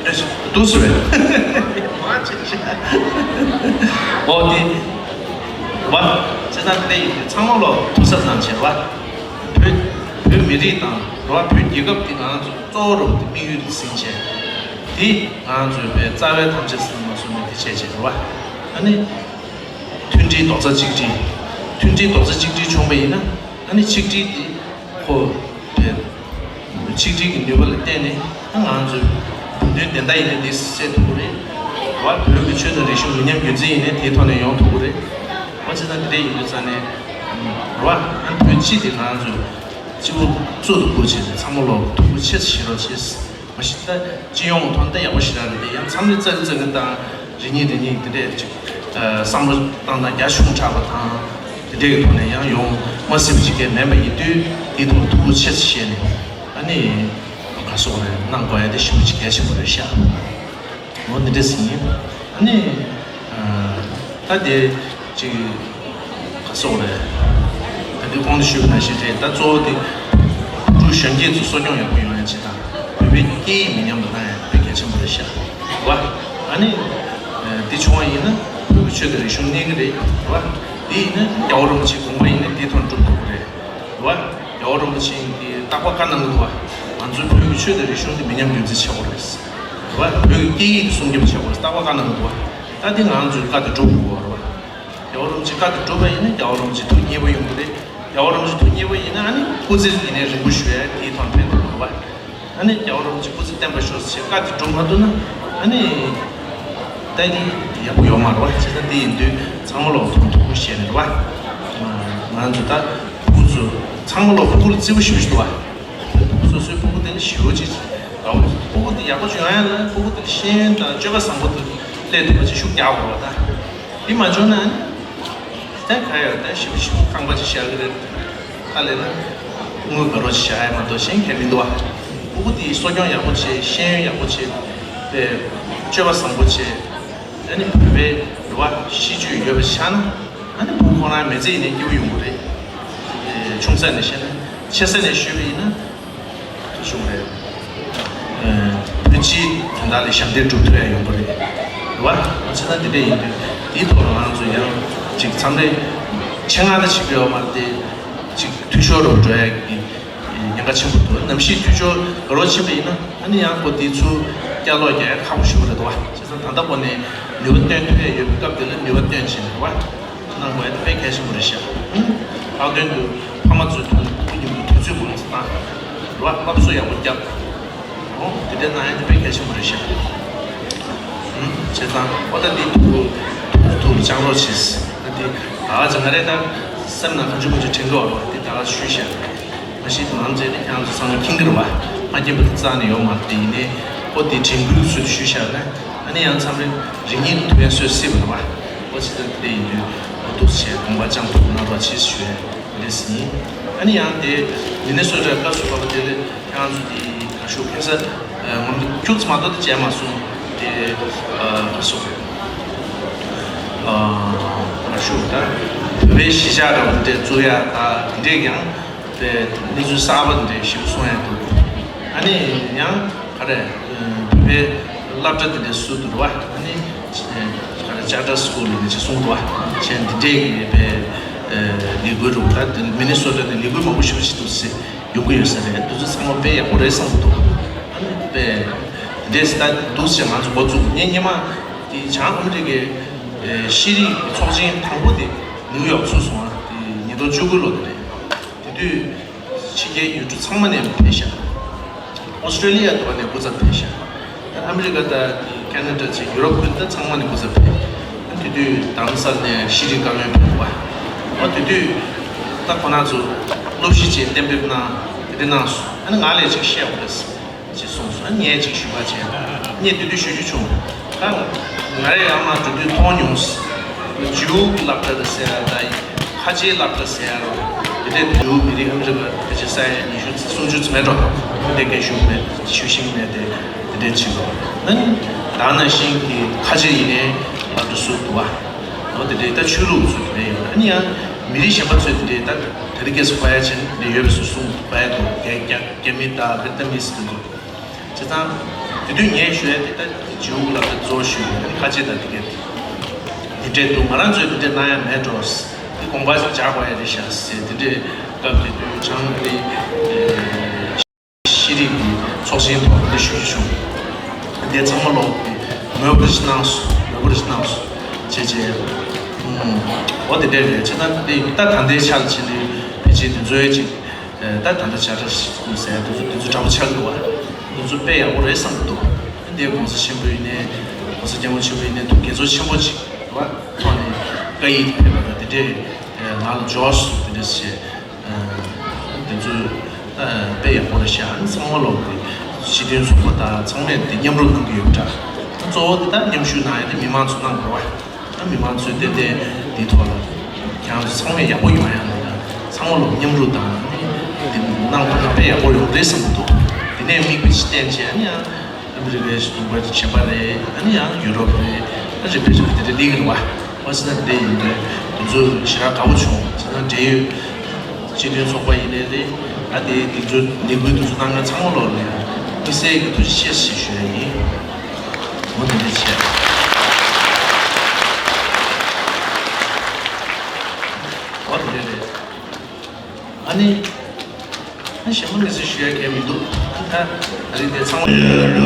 ཀྱི་འདུག་ཟེར་བས། མ་བྱེད་ཤག་འོ་དེ་རེད་བ། བྱས་ཙང་དེ་འདྲ་ཡིན་དུས་ཚང་མ་ལོ་ཐུགས་གཟབ་གནང་བྱས་རེད་བ། བོད་བོད་མི་རིགས་དང་རེད་བ། བོད་རྒྱལ་ཁབ་དེ་ང་རང་ཚོ་གཙོ་བོ་རུ་དེ་དམིགས་ཡུལ་དུ་ཟིན་བྱས། དེ་ང་རང་ཚོའི་བོད་རྩ་བའི་དམ་བཅའ་ཟིན་མ་སོང་ནས་དེ་བྱས་བྱས་རེད་བ། ཨ་ནི། མཐུན་སྒྲིལ་རྡོག་རྩ་གཅིག་སྒྲིལ། མཐུན་སྒྲིལ་རྡོག་རྩ་གཅིག་སྒྲིལ་བྱུང་བ་ཡིན་ན་ཨ་ནི་ཆིག་སྒྲིལ་འདི་ཁོ་བས་ཆིག་སྒྲིལ་གྱི་ནུས་པ་ལ་བརྟེན་ནས་ཨ་ང་ཚོའི་བོད་དོན་བདེན་མཐའ་ཡིན་ན་འདི་གསལ་ཐུབ་ཀྱི་རེད། བ་བོད་ཀྱི་ཆོས་དང་རིག་གཞུང་མི་ཉམས་རྒྱུན་འཛིན་ཡིན་ན་དེའི་ཐོག་ནས་ཡོང་ཐུབ་ཀྱི་རེད། བ་བྱས་ཙང་འདི་འདྲ་ཡིན་དུས་ཙང་ནས་བ་ཨ་བོད་སྤྱི་དེ་ང་ཚོས་སྤྱི་བོ་གཙུག་ཏུ་བཀུར་བྱས་ནས་ཚང་མ་ལོག་ཐུགས་ཁུར་ཆེ་ཙམ་བཞེས་རོགས་བྱས། མ་གཞི་ད་སྤྱི་ཡོངས་ཐོག་ནས་ཡག་པོ་ཞེ་དྲག་རེད་དེ། ཡང་མཚམས་རེ་ཙག་རེ་ཙག་རེ་དང་རེ་གཉིས་རེ་གཉིས་དེ་འདྲས་ཅིག་བསམ་བློ་བཏང་ན་རྒྱ་ཆུང་དྲགས་པ་དང་དེ་འདྲས་ཀྱི་ཐོག་ནས་ཡང་ཡོང་མ་སྲིད་པ་ཅིག་གས་མེད་པ་ཡིན་དུས་དེའི་ཐོག་ཐུགས་ཁུར་ཆེ་ཙམ་བཞེས་ནས་ཨ་ནི་ག་སོགས་རེད་གནང་དགོས་ཡ་དེ་ཞེ་པོ་ཅིག་གལ་ཆེན་པོ་རེད་ཤག་འོ་འདི་འདྲས་ཟིན་ཡིན། ཨ་ནི་ད་དེ་ཅིག་ག་སོགས་རེད། ད་དེ་གོང་དུ་ཞུས་པ་ནང་བཞིན་རེད། ད་གཙོ་བོ་དེ་ཕྲུ་གུ་གཞོན་སྐྱེས་ཚོ་གསོ་སྐྱོང་ཡག་པོ་ཡོང་ཡ་ཆེད་དང་བོད་པའི་སྐད་ཡིག་མི་ཉམས་པ་གཏང་ཡ་དཔེ་གལ་ཆེན་པོ་རེད་ཤག་རེད་བ། ཨ་ནི་འདི་བྱུང་བ་ཡིན་ན་བོད་ཀྱི་ཆོས་དང་རིག་གཞུང་གནས་ཀྱི་རེད་རེད་བ། འདི་ཡིན་ན་རྒྱལ་བ་རིན་པོ་ཆེའི་དགོངས་པ་ཡིན་ན་འདིའི་ཐོག་འགྲུབ་ཐུབ་ཀྱི་རེད་རེད་བ། རྒྱལ་བ་རིན་པོ་ཆེ་གིས་རྟག་པར་བཀའ་གནང་གི་འདུག་བ། ང་ཚོའི་བོད་ཀྱི་ཆོས་དང་རིག་གཞུང་འདི་མི་ཉམས་རྒྱུན་འཛིན་བྱེད་དགོས་རེད། རེད་བ། བོད་ཀྱི་སྐད་ཡིག་འདི་སྲུང་སྐྱོབ་བྱེད་དགོས་རེད། རྟག་པར་བཀའ་གནང་གི་འདུག་བ། ད་འདི་ང་ཚོའི་བཀའ་འདི་སྒྲུབ་དགོས་རེད་བ། རྒྱལ་བ་རིན་པོ་ཆེ་བཀའ་འདི་སྒྲུབ་པ་ཡིན་ན་རྒྱལ་བ་རིན་པོ་ཆེ་ཐུགས་མཉེས་པོ་ཡོང་གི་རེད། རྒྱལ་བ་རིན་པོ་ཆེ་ཐུགས་མཉེས་པོ་ཡིན་ན་ཨ་ནི་སྐུ་ཚེ་ཡིན་ནའི་རིང་པོ་ཞུ་ཡ་དེའི་ཐོག་ཕན་ཐོགས་རེད་བ། ཨ་ནི་རྒྱལ་བ་རིན་པོ་ཆེ་སྐུ་ཚེ་བརྟན་པར་ཤོག་ཟེར་བཀའ་དེ་སྒྲུབ་མ་ཐུབ་ན་ཨ་ནི་ད་ནི་ཡག་པོ་ཡོད་མ་རེད་བ། བྱས་ཙང་དེ་ཡིན་དུས་ཚང་མ་ལོག་ཐུགས་མཉེས་པོ་བྱས་ནས་རེད་བ། ང་ཚོ་ད་ཕྲུ་གུ་ཚོ་ཚང་མ་ལོག་ཕྲུ་གུ་ལ་བརྩི་བ་ཞེ་པོ་ཞིག་འདུག་བ། སོ་སོའི་ཕྲུ་གུ་དེ་ནི་ཞེ་པོ་ཅིག་ལའོ། ཕྲུ་གུ་དེ་ཡག་པོ་ཅིག་ཡོང་ཡ་ལ་ཕྲུ་གུ་དེ་ལ་ཤེས་ཡོན་དང་སྤྱོད་པ་བཟང་པོ་དེ་སླེབས་ཐུབ་པ་ཅིག་ཤུགས་རྒྱག་དགོས་བ། ད་དེ་མ་བྱུང་ན་ཨ་ནི། ད་ག་ཡོད་ད་ཞིབ་ཞིབ་ཁང་པ་ཅིག་བཞག་གི་རེད། ད་ལས་ན་དངུལ་དགའ་རོགས་ཅིག་བཞག་ཡ་མ་གཏོགས་གཞན་གང་མི་འདུག་བ། ཕྲུ་གུ་དེ་གསོ་སྐྱོང་ཡག་པོ་བྱེད། ཤེས་ཡོན་ཡག་པོ་བྱེད། དེ་སྤྱོད་པ་བཟང་པོ་བྱེད། ཨ་ནི་བོད་པའི་རེ་བ་གཤིས་སྤྱོད་ཡོད་པ་ཆགས་ན་ཨ་ནི་ཕྲུ་གུ་ཁོ་རང་མི་ཚེ་ཡིན་ནའི་སྐྱིད་པོ་ཡོང་གི་རེད། ཆུང་ས་ནས་བཤད་ན་ཆེ་ས་ནས་ཤོད་པ་ཡིན་ན། ཞུ་བ་རེད། བོད་སྤྱིའི་དོན་དག་ལ་ཞབས་འདེགས་སྒྲུབ་ཐུབ་ཡ་ཡོང་གི་རེད། རེད་བ། བྱས་ཙང་འདི་འདྲ་ཡིན་དུས་དེའི་ཐོག་ལ་ང་ཚོ་ཡང་ཅིག་མཚམས་རེ་ཆེད་མངགས་ད་བྱེད་ཀྱི་ཡོད་མ་རེད་དེ། ཅིག་འཐུས་ཤོར་རུ་འགྲོ་ཡ་གི་ཉེན་ཁ་ཆེན་པོ་འདུག་ནམ་ཞིག་འཐུས་ཤོར་རོ་ཕྱིན་པ་ཡིན་ན་ཨ་ནི་ཡང་ཁོ་དེ་ཚུར་བསྐྱར་ལོག་རྒྱག་ཡ་ཁག་པོ་ཞིག་རེད་འདུག་བ། བྱས་ཙང་ད་ལྟ་བོ་ནས་ནུས་པ་བཏོན་ཐུབ་ཡ་ཡོད་པའི་སྐབས་དེ་ལ་ནུས་པ་བཏོན་བྱས་ནས་རེད་བ། གནང་དགོས་ཡ་དེ་དཔེ་གལ་ཆེན་པོ་རེད་ཤག་ལྷག་དོན་དུ་ཕ་མ་ཚོའི་ཐོག་ནས་ཕྲུ་གུ་གཉིས་ ཚུལ་མང་ཙམ་བཏང་། རེད་བ། སློབ་གསོ་ཡག་པོ་བརྒྱབ། འོ་དེ་འདྲ་གནང་ཡ་དེ་དཔེ་གལ་ཆེན་པོ་རེད་ཤག་ཨུམ། བྱས་ཙང་ཨོ་ད་འདི་ཐུགས་ཐུགས་སྦྱང་རོགས་བྱེད། ད་འདི་ད་ག་ཅིག་ང་རེ་ད་སེམས་ནང་གང་བྱུང་མང་བྱུང་དྲན་གི་ཡོད་རེད་བ། འདི་ད་ག་ཞུས་ཤག་མ་གཞི་དེ་ནང་ཚན་དེ་ཁྱེད་རང་ཚོ་ཚང་མ་མཁྱེན་གི་རེད་བ། མ་མཁྱེན་པ་དེ་རྩ་ནས་ཡོད་མ་རེད། དེ་ཡིན་ནའི་ཨོ་དེ་དྲན་སྐུལ་ཚུལ་དུ་ཞུས་ཤག་ན། ཨ་ནི་ཡང་མཚམས་རེ་རིགས་ངེས་ཐུག་ཡ་སོས་སྲིད་པ་རེད་བ། ཨོ་ཅི་ད་དེ་ཡིན་དུས་ཨོ་ཐུགས་རྗེ་ཆེ། དགོངས་པ་བཅངས་ཐུབ་གནང་རོགས་བྱེད་ཞུ་ཡ་རེད་ཟིན། ཨ་ནི་ཡང་དེ་མི་ནི་སོ་ཊ་སྐབས་སུ་བབས་པ་དེ་ལ་ཁྱེད་རང་ཚོ་དེ་ག་ཤུགས་ཕེབས་ས་ངོམ་ཁྱུག་ཙམ་མ་གཏོགས་དེ་བྱས་མ་སོང་། དེ་ག་སོ་ག་ཤུགས་ད་བོད་པའི་གཞིས་ཆགས་འདྲ་བོ་དེ་བཙུགས་ཡ་ད་དེ་འདྲས་ཀྱང་། པའི་གནས་ཚུལ་གསར་པ་འདི་འདྲ་ཞིག་གསུང་ཡ་འདུག་ཨ་ནི་ཡང་ག་རེ། བོད་པའི་སློབ་གྲྭ་འདི་འདྲ་བཟོ་འདུག་རེད་བ། ཨ་ནི་ག་རེ། ཅར་ཊར་སི་ཀུལ་ལབ་ནས་ཅིག་གསུངས་འདུག་བ། བྱས་འདི་འདྲའི་གི་པའི་ལས་འགུལ་རུ་ད་འདི་མི་ནི་སོ་ཊ་ནས་ལས་འགུལ་མང་པོ་ཞིག་ཅིག་འདུག་སེ་ཡོང་གི་ཡོད་ས་རེད། འདི་ཚོ་ཚང་མ་དཔེ་ཡག་པོ་རེད་བསམ་གི་འདུག་ཨ་ནི་པའི་འདི་འདྲ་སེ་ད་འདུག་སེ་ང་ཚོ་འགོ་བཙུགས་ངས་སྔོན་མ་དེ་བྱང་ཨ་མི་རི་ཀའི་ཤེས་རིག་ཚོགས་ཆེན་དང་པོ་དེ་ནིའུ་ཡོག་ཚུགས་སོང་བ། དེ་ཉིས་སྟོང་བཅུ་དགུ་ལོ་དེ་རེད། དེ་དུས་ཕྱི་རྒྱལ་ཡུལ་གྲུ་ཚང་མ་ནས་ཕེབས་ཤག་ཨོ་སི་ཀྲེ་ལི་ཡ་དུ་བ་ནས་སྐུ་ཚབ་ཕེབས་ཤག་ཨ་མི་རི་ཀ་དང་ཁེ་ན་ཌ་བཅས་ཡུ་རོབ་ཁུལ་ད་ཚང་མ་ནས་སྐུ་ཚབ་ཕེབས། ཨ་དེ་དུས་རྡ་རམ་ས་ལ་ནས་ཤེས་རིག་བཀའ་བློན་ཕེབས་འདུག་བ། ཨ་དེ་དུས་ད་ཁོ་རང་ཚོ་སློབ་གཞི་བཅས་གཏན་འབེབས་གནང་། དེ་འདྲ་གནང་སོང་། ཨ་ནི་ང་ལ་ཅིག་བཤད་འོང་ཟེར། ཅེས་གསུངས་སོང་། ངས་ཅིག་ཞུས་པ་བྱས། ངས་དེ་དུས་ཞུ་རྒྱུ་བྱུང་། ད་ང་རེ་ཡང་མ་འགྲོ་དུས་མཐོང་མྱོང་། ཇིའུ་གི་སློབ་གྲྭ་ཟེར་ཡ་ད་ཡིན། ཁ་ཆེའི་སློབ་གྲྭ་ཟེར་ཡ་རོ། དེ་འདྲའི་ཇིའུ་མི་རིགས་ཨ་མི་རི་ཀ་ཕལ་ཆེར་ས་ཡ་ཉི་ཤུ་སུམ་ཅུ་ཙམ་མེད་འགྲོ། དེ་འདྲའི་སྐད་ཞུ་མེད། ཞུ་ཤེས་མེད་དེ། དེ་འདྲའི་ཅིག་རོ། ཨ་ནི་ད་ནང་བཞིན་གྱི་ཁ་ཆེ་ཡིན་ནའི་སློབ་གྲྭ་བཟོ་འདུག་བ། འོ་དེ་འདྲའི་ད་ཆོས་ལུགས་བཟོ་དེ་འདྲའི་ཡོད། ཨ་ནི་ཡང་མི་རིགས་གཞན་པ་ཚོས་དེ་འདྲའི་ད་དེ་རིང་ཁ་སང་ཕ་ཡ་ཆེན་དེ་འདྲའི་ཡོད་པའི་སུ་གསུངས་འདུག་བ། ཡ་དེ་རྒྱ་རྒྱ་རྒྱ་མི་དང་བེད་ནམ་མི་སི་དེ་ཚོ། བྱས་ཙང་། དེ་དུས་ངས་ཞུ་ཡ་དེ་ལྟ་ཇིའུ་ལ་དེ་གཙོ་བོ་ཞུས་ཡོད། ཁ་ཆེ་དང་དེ་གས་དེ་འདྲས་འདུག་ང་རང་ཚོས་དེ་འདྲས་གནང་ཡ་མེད་འགྲོ། དེ་དགོངས་པ་ཞིག་འཇགས་དགོས་ཡ་རེད་ཤག་ཟེར། དེ་འདྲས་སྐབས་དེ་དུས་བྱང་ཨ་རི་ཤེས་རིག་གི་ཚོགས་ཆེན་ཐོག་འདི་ཞུ་རྒྱུ་བྱུང་། དེ་ཚང་མ་ལོག་གི་མོས་པ་ཞིག་གནང་སོང་། མོས་པ་ཞིག་གནང་སོང་བྱས་བྱས། འོ་དེ་འདྲས་རེད། བྱས་ཙང་དེ་ད་ད་ལྟའི་ཆར་ཕྱིན་ནས་ཕལ་ཆེར་དེ་ཚོའི་ཅིག་ད་ད་ལྟ་ཇཱ་ཊར་སི་ཀུལ་ཟེར་དེ་ཚོ་དེ་ཚོ་འདྲ་པོ་ཆགས་འདུག་བ། དེ་ཚོ་དཔེ་ཡག་པོ་རེད་བསམ་གྱི་འདུག་འདི་༸གོང་ས་ཆེན་པོ་ཡིན་ནའི་༸གོང་ས་༸སྐྱབས་མགོན་ཆེན་པོ་ཡིན་ནའི་ཐུགས་དགྱེས་ཚོར་ཆེན་པོ་ཅིག་རེད་བ། ཐོག་ནས་བཀའ་ཡིག་ཕེབས་པ་དང་དེ་འདྲས་ང་ལ་འབྱོར་སོང་། དེ་འདྲས་བྱས་དེ་ཚོ་དཔེ་ཡག་པོ་རེད་ཤག་ཨ་ནི་ཚང་མ་ལོག་གི་སྤྱི་མཐུན་ཚོགས་པ་དང་ཚང་མས་དེ་མཉམ་རུབ་གནང་གི་ཡོད་པ་འདྲ། གཙོ་བོ་དེ་ད་མཉམ་ཞུགས་གནང་ཡ་དེ་མི་མང་ཚོ་གནང་དགོས་བ། ཨ་མི་མང་ཚོས་ཏན་ཏན་འདིའི་ཐོག་ལ་ཁྱེད་རང་ཚོ་ཚང་མས་ཡག་པོ་ཡོང་ཡ་ལ་ཡ་ཚང་མ་ལོ་མཉམ་རུབ་དང་འདི་གནང་ཐུབ་ན་དཔེ་ཡག་པོ་ཡོང་རེད་བསམ་གྱི་འདུག་དེ་ནས་མིག་དཔེ་ཅིག་བསྟན་བྱས་ཨ་ནི་ཡང་ཨ་མི་རི་ཀའི་གཞུང་པ་གཞན་པ་རེད། ཨ་ནི་ཡང་ཡུ་རོབ་རེད། ཨ་རི་པའི་གཞུང་དེ་འདྲ་སླེབས་ཀྱི་རེད་བ། ཨོ་ཙི་ན་དེ་ཡིན་པས་དེ་ཚོ་ཞེ་དྲག་དགའ་པོ་བྱུང་། ཙི་ན་འབྲེལ་ཡོད་སྤྱི་མཐུན་ཚོགས་པ་ཡིན་ནའི་རེད། ཨ་དེ་དེ་ཚོ་ལས་འགུལ་དེ་ཚོ་གནང་མཁན་ཚང་མ་ལོ་ལ་ཡང་དམིགས་བསལ་གྱི་ཐུགས་རྗེ་ཆེ་ཞེས་ཞུ་ཡ་ཡིན། འོ་དེ་འདྲ་བྱས། འོ་དེ་འདྲ་རེད། ཨ་ནི། ཨ་གཞན་པ་མི་ཚེ་ཞུ་ཡ་གལ་མི་འདུག་ཨ་ད་ད་རིང་དེ་ཚང་མ།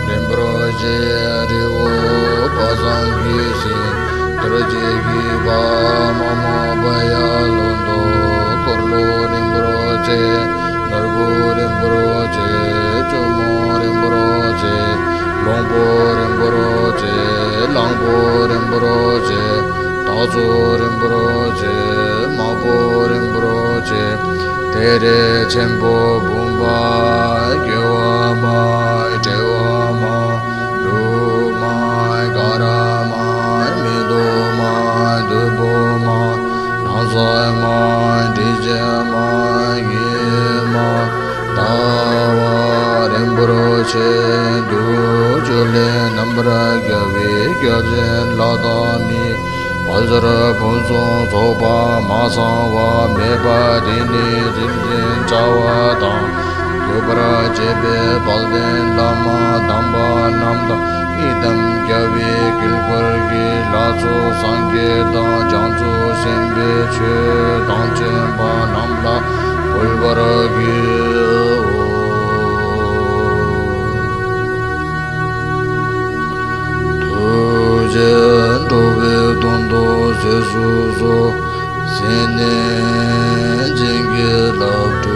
རིན་པོ་ཆེ་རི་བོ་པ་སངས་ཀྱི་ཞིང་། རྡོ་རྗེ་གི་བ་མ་མོ་པ་ཡ་ལོ་འདོ། འཁོར་ལོ་རིན་པོ་ཆེ། ནོར་བུ་རིན་པོ་ཆེ། བཙུན་མོ་རིན་པོ་ཆེ། ལོང་པོ་རིན་པོ་ཆེ། གླང་པོ་རིན་པོ་ཆེ། སྟག་ཚོ་རིན་པོ་ཆེ། མ་པོ་རིན་པོ་ཆེ། ཏེ་རེ་ཆེན་པོ་བུམ་པ། རྒྱལ་བ་མ། བྲལ་བ་མ། ལུགས་མ། ག་ར་མ། མེ་ཏོག་མ། བདུག་སྤོས་མ། ནགས་ཚལ་མ། སྤྲིན་བཞི་མ། ཉི་མ། ཟླ་བ། རིན་པོ་ཆེ། དུག་ཆུ་ལས་རྣམ་པར་རྒྱལ་བའི་རྒྱལ་མཚན་ལྷ་དང་མི། བ་ཟུར་ཕུན་སུམ་ཚོགས་པ་མ་ཚང་བ་མེད་པ་དེ་ནི་རིན་ཆེན་བྱ་བ་དང་། འདུད་པར་བྱེད་པའི་དཔལ་ལྡན་བླ་མ་དམ་པ་རྣམས་དང་། ཡི་དམ་རྒྱལ་བའི་དཀྱིལ་འཁོར་གྱི་ལྷ་ཚོགས་སངས་རྒྱས་དང་བྱང་ཆུབ་སེམས་དཔའི་ཆོས་དང་མཆོད་པ་རྣམས་ལ་འབུལ་བར་བགྱིའོ། ཐུགས་རྗེས་འགྲོ་བའི་དོན་དུ་ཚེ་སྲོག་གསོ། སེམས་ནི་བྱིན་གྱིས་བརླབ་ཏུ་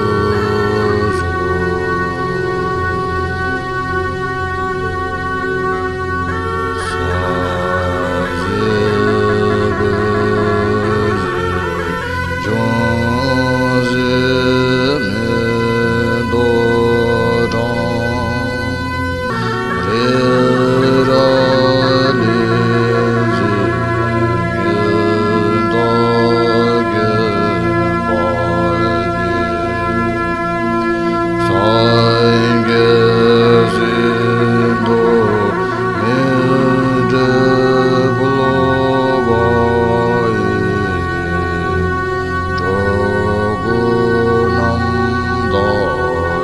གསོལ། ས་གཞི་བོད་ཡིག་ཅུང་ཟད་མེ་ཏོག་གྲངས། རེ་ར་ལས་བཞེངས་ཀྱི་མདའ་གྱོན་པ་ཡིས། སངས་རྒྱས་སྲིད་མཐའི་མེ་སྤྲེལ་ཕུལ་བ་ཡིས། འགྲོ་ཀུན་རྣམ་དག་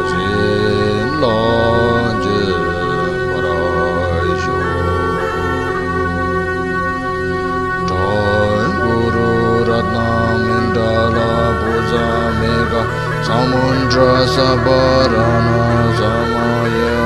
བྱིན་རླབས་འབྱིན་པར་ཤོག། ཌཱ་གུ་རུ་རཏྣ་མཎྜ་ལ་བྷུ་ཛ་མེ་ག་ས་མུ་ཌྲ་སརྦ་རཏྣ་ས་མ་ཡ།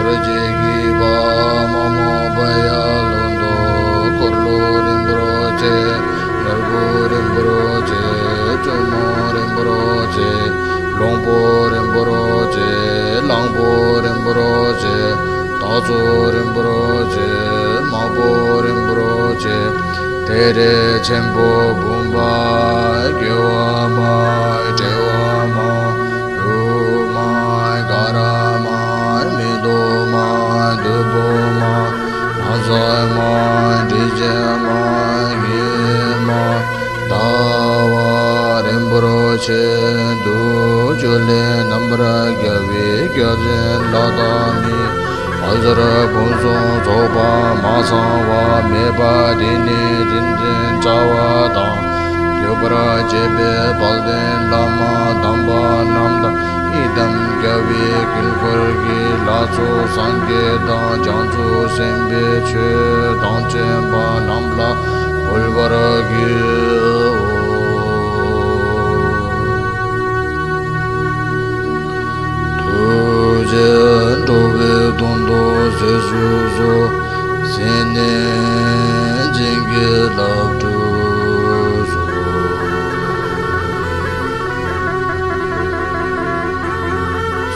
རྡོ་རྗེ་གི་བ་མ་མོ་པ་ཡ་ལོ་འདོ། འཁོར་ལོ་རིན་པོ་ཆེ། ནོར་བུ་རིན་པོ་ཆེ། བཙུན་མོ་རིན་པོ་ཆེ། ལོང་པོ་རིན་པོ་ཆེ། གླང་པོ་རིན་པོ་ཆེ། སྟག་མཚོ་རིན་པོ་ཆེ། དམར་པོ་རིན་པོ་ཆེ། ཏེ་རེ་ཆེན་པོ་འབུམ་པ། སྐྱེ་བ་མ། འབྲེལ་བ་མ། ལུས་མ། ག་ར་མ། མེ་ཏོག་མ། བདུག་སྤོས་མ། ལྷ་ཚོགས་མ། སྒྲིབ་བྱེད་མ། ཉེས་མ། ཟླ་བ་རིན་པོ་ཆེ། དུག་ཆུ་ལས་རྣམ་པར་རྒྱལ་བའི་རྒྱལ་མཚན་ལྷ་དང་མིའི་དཔལ་འབྱོར་ཕུན་སུམ་ཚོགས་པ་མ་ཚང་བ་མེད་པ་དེ་ནི་རིན་ཆེན་བྱ་བ་དང་། གྱུར་པར་བྱེད་པའི་དཔལ་ལྡན་བླ་མ་དམ་པ་རྣམས་དང་། ཡི་དམ་རྒྱལ་བའི་དཀྱིལ་འཁོར་གྱི་ལྷ་ཚོགས་སངས་རྒྱས་དང་བྱང་ཆུབ་སེམས་དཔའི་ཆོས་དང་བཅས་པ་རྣམས་ལ་འབུལ་བར་བགྱིའོ། ཐུགས་རྗེས་འགྲོ་བའི་དོན་དུ་བཞེས་སུ་གསོལ། སེར་སྣས་བྱིན་གྱིས་བརླབ་ཏུ་གསོལ།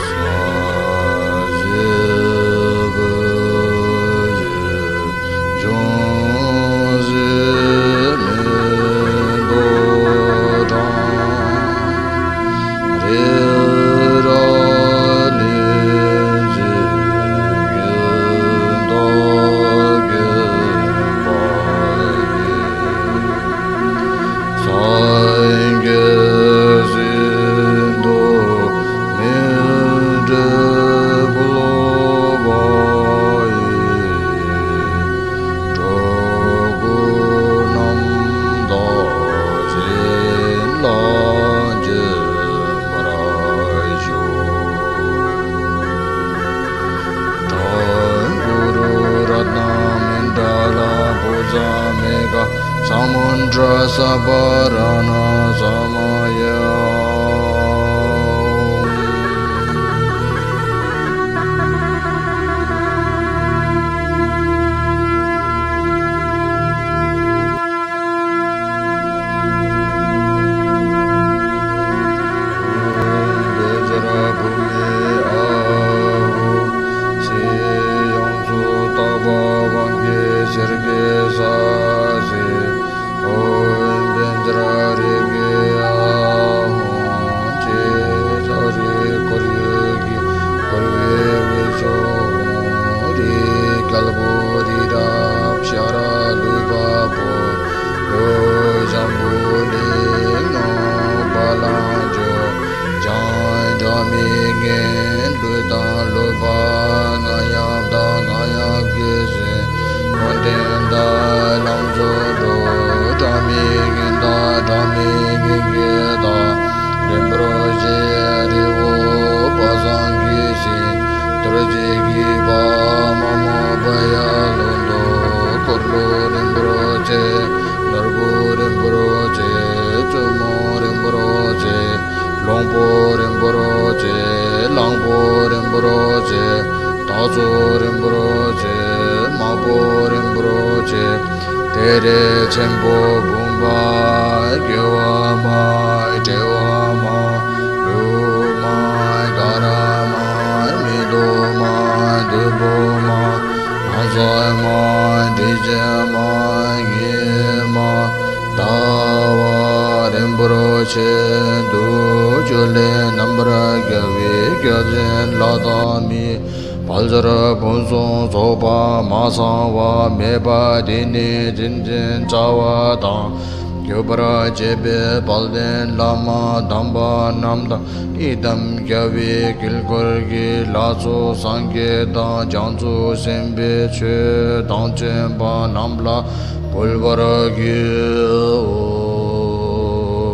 ས་གཞི་བུ་གཞི་འབྱུང་བཞི་མེ་ཏོག་དང་། རི་རབ་གླིང་བཞི་ཡོན་བདག་བརྒྱུད་པ་ཡི། སངས་རྒྱས་སྲིད་མཐའི་མི་འབྲལ་འཕོ་བ་ཡི། འགྲོ་ཀུན་རྣམ་དག་བྱིན་རླབས་འཇུག་པར་ཤོག། ཏྲཱིཿ་གུ་རུ་རཏྣ་མཎྜལ་བྷུ་ཛ་མེ་ག་ས་མུ་ཌྲ་སརྦ་རཏྣ་ས་མ་ཡ། བཛྲ་བྷུ་མི་ཨཱཿཧཱུྃ། ཕྱི་ཡོངས་སུ་དག་པ་དབང་གི་གཞིར་གྱུར་ས་གཞི། ཨོཾ་བཛྲ་རེ་ཁེ་ཨཱཿཧཱུྃ། ཅེས་ཕྱག་རེ་འཁོར་ཡུག་གི་འཁོར་བའི་དབུས་སུ་ཧཱུྃ། རིའི་རྒྱལ་པོ་རི་རབ་ཤར་ལུས་འཕགས་པོ། ལུས་འཇམ་བུ་གླིང་ནག་པ་གླང་ཆེན། བྱང་སྒྲ་མི་སྙན་ལུས་དང་ལུས་འཕགས་རྔ་ཡབ་དང་རྔ་ཡབ་ཀྱི་གཟིགས། མོན་སྟོན་དང་ལང་ཚོ་སྒྲོག། སྒྲ་མི་སྙན་དང་སྒྲ་མི་སྙན་གྱི་བདག། རིན་པོ་ཆེ་རི་བོ་པ་སངས་ཀྱི་ཞིང་། རྡོ་རྗེ་གི་བ་མ་མོ་པ་ཡ་ལོ་འདོ། འཁོར་ལོ་རིན་པོ་ཆེ། ནོར་བུ་རིན་པོ་ཆེ། བཙུན་མོ་རིན་པོ་ཆེ། ལོང་པོ་རིན་པོ་ཆེ། གླང་པོ་རིན་པོ་ཆེ། སྟག་མཚོ་རིན་པོ་ཆེ། དམར་པོ་རིན་པོ་ཆེ། ཏེ་རེ་ཆེན་པོ་འབུམ་པ། སྐྱེ་བ་མ། འབྲེལ་བ་མ། ལུས་མ། ག་ར་མ། མེ་ཏོག་མ། བདུག་སྤོས་མ། ལྷ་ཚོགས་མ། སྒྲིབ་བྱེད་མ། ཉེས་མ། ཟླ་བ་རིན་པོ་ཆེ། དུག་ཆུ་ལས་རྣམ་པར་རྒྱལ་བའི་རྒྱལ་མཚན་ལྷ་དང་མིའི་དཔལ་འབྱོར་ཕུན་སུམ་ཚོགས་པ་མ་ཚང་བ་མེད་པ་དེ་ནི་རིན་ཆེན་བྱ་བ་དང་། གྱུར་པར་བྱེད་པའི་དཔལ་ལྡན་བླ་མ་དམ་པ་རྣམས་དང་། ཡི་དམ་རྒྱལ་བའི་དཀྱིལ་འཁོར་གྱི་ལྷ་ཚོགས་སངས་རྒྱས་དང་བྱང་ཆུབ་སེམས་དཔའི་ཆོས་དང་བཅས་པ་རྣམས་ལ་འབུལ་བར་བགྱི།